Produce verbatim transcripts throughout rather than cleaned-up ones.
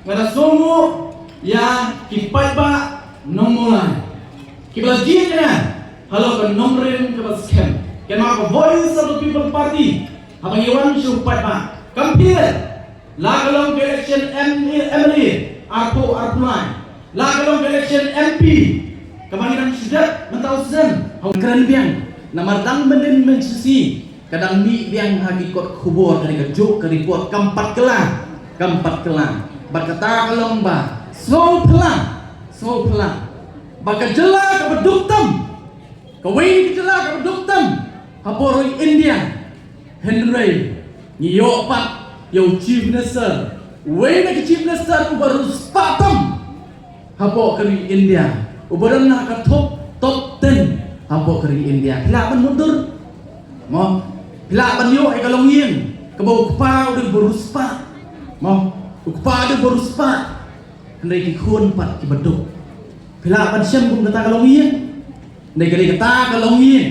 Nga da sngewnguh ïa ki paidbah nongmawlai kiba la jied ïa nga halor ka nongrim kaba skhem. Kynmaw ka Voice of the People Party, haba ngi wan sha u paidbah, kam pher la ka long ka election M L A arphew arphew lai, la ka long ka election M P kaba ngi dang shu dep mynta u snem. Haba kren biang namar dang mynnin mynshisngi ka dang mih biang ha ki kot khubor, ka dei kajuh ka report, kam pat kylla, kam pat kylla. Bad kata ka long ba sngewphylla, sngewphylla ba ka jylla kaba duk tam, kawei ka jylla kaba duk tam hapoh ri India. Hynrei ngi ïoh pat ïa u Chief Minister, uwei na ki Chief Minister uba riewspah tam hapoh ka ri India, uba don ha ka top, top ten hapoh ka ri India. Phi lah ban mutdur? Mo, phi lah ban ïoh ïa ka longïing kaba u kpa u dei uba riewspah? Mo, u kpa u dei uba riewspah, hynrei ki khun pat kiba duk. Phi lah ban shem kum kata ka longïing? Hynrei ka dei kata ka longïing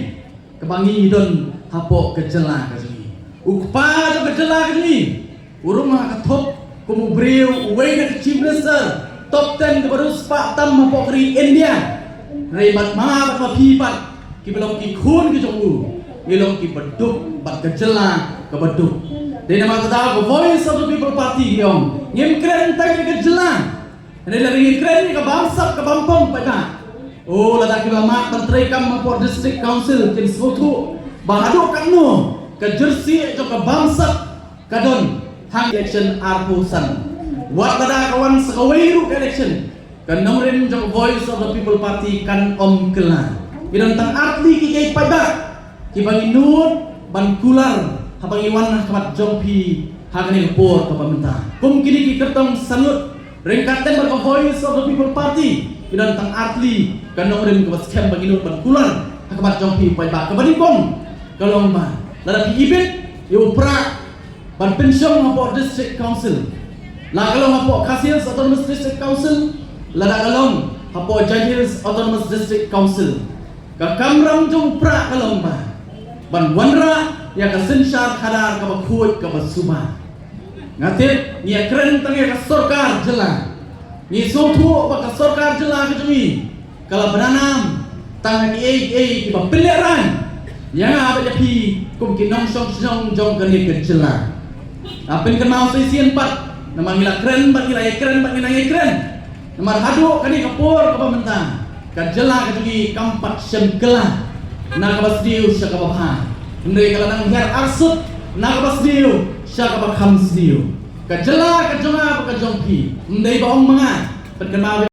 kaba ngi don hapoh ka jylla ka jong ngi. U kpa jong ka jylla ka jong ngi u rung ha ka top kum u briew, uwei na ki Chief Minister top ten kaba riewspah tam hapoh ka ri India. Hynrei bad ma nga bad ma phi pat kiba long ki khun ki jong u, ngi long kiba duk bad ka jylla kaba duk. Dei namar kata ka Voice of the People Party ngi ong, ngim kren tang ïa ka jylla. Hynrei lada ngi kren ïa ka bamsap ka bampong paidbah, oh, lada kiba mad ban treikam hapoh District Council kin sngewthuh ba haduh katno ka jyrsieh jong ka bamsap ka don ha election arphew san. Wat lada ka wan sa kawei ruh ka election, ka nongrim jong ka Voice of the People Party kan ym kylla. Ngi don tang artylli ki paidbah kiba ngi nud ban kular haba ngi wan ha khmat jong phi ha kane ka por kaba mynta. Kum kine ki kyrtong san ngut, ryngkat lem bad ka Voice of the People Party, ngi don tang artylli ka nongrim kaba skhem ba ngi nud ban kular ha khmat jong phi paidbah. Kaba nyngkong ka long ba lada phi ibit ïa u prah ban pynshong hapoh District Council, la ka long hapoh Khasi Hills Autonomous District Council, lada ka long hapoh Jaintia Hills Autonomous District Council, ka kamram jong u prah ka long ba ban wanrah ïa ka synshar khadar kaba khuid kaba suba. Nga tip ngi ïakren tang ïa ka sorkar jylla. Ngi sngewthuh ba ka sorkar jylla ka jong ngi ka la bna nam tang ha kiei kiei kiba pynlehraiñ ïa nga bad ïa phi kum ki nongshong shnong jong kane ka jylla. Nga pynkynmaw sa shisien pat namar ngi la kren bad ngi la ïakren bad ngi nang ïakren. Namar haduh kane ka por kaba mynta ka jylla ka jong ngi kam pat shym kylla na kaba sniew sha kaba bha, hynrei ka la nang hiar arsut na kaba sniew sha kaba kham sniew. Ka jylla ka jong nga bad ka jong phi, ym dei ba ong ma nga, pynkynmaw